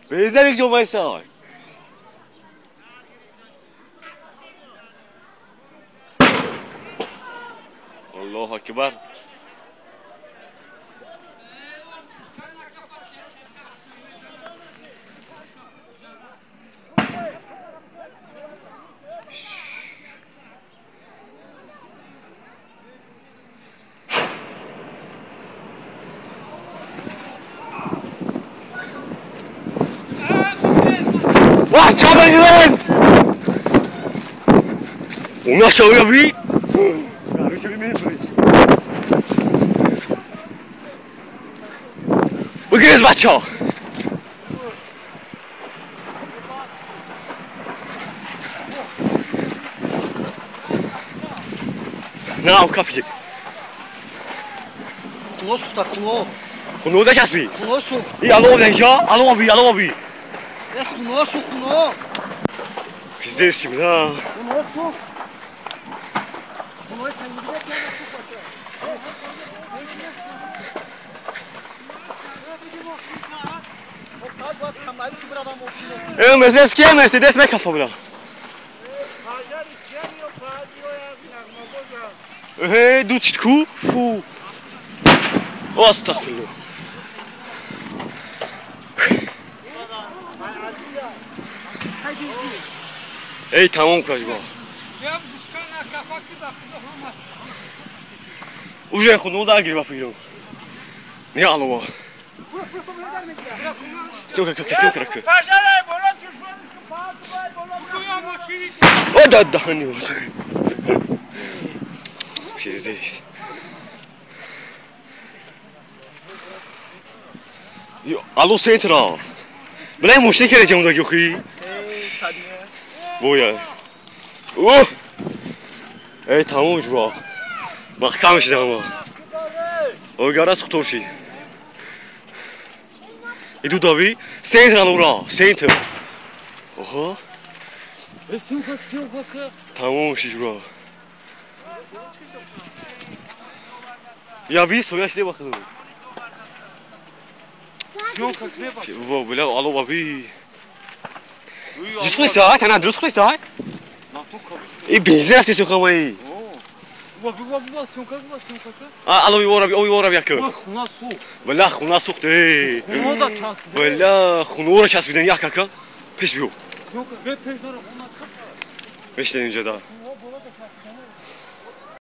Бездемик жолбайсың. Аллаху акбар. بگریز بچه ها. نه او کپیجی خونه سوخت خونه خونه ده چسبی خونه سوخت ای الو اینجا الو بی الو بی خونه سوخت خونه Пиздец, бля. Мерседес кия Мерседес мекафа бля. Эй, дучку, фу. Астагфируллах. Эй, тамом кажба. Уже хуну да гирба фигру. Не алова. Сёка как сёка как. О да да не вот. Пиздец. Алло центра. Бля, мошни кереҷам да гюхи. Боя. О! Эй, тамом ҷура. Маҳкам шидам. Огара сухторши. Иду дави, центр алура, центр. Оҳо. Тамом ши ҷура. Я ви соя шиде бахду. Во, бля, алло баби. Дуруст хӯриста, тана дуруст хӯриста? И бензин аст сухамаи. Алло, ой, ора бияк. Бля, хуна сухт, эй. Бля, хунора часпидан як ака. Пеш биё. Пеш инҷа да.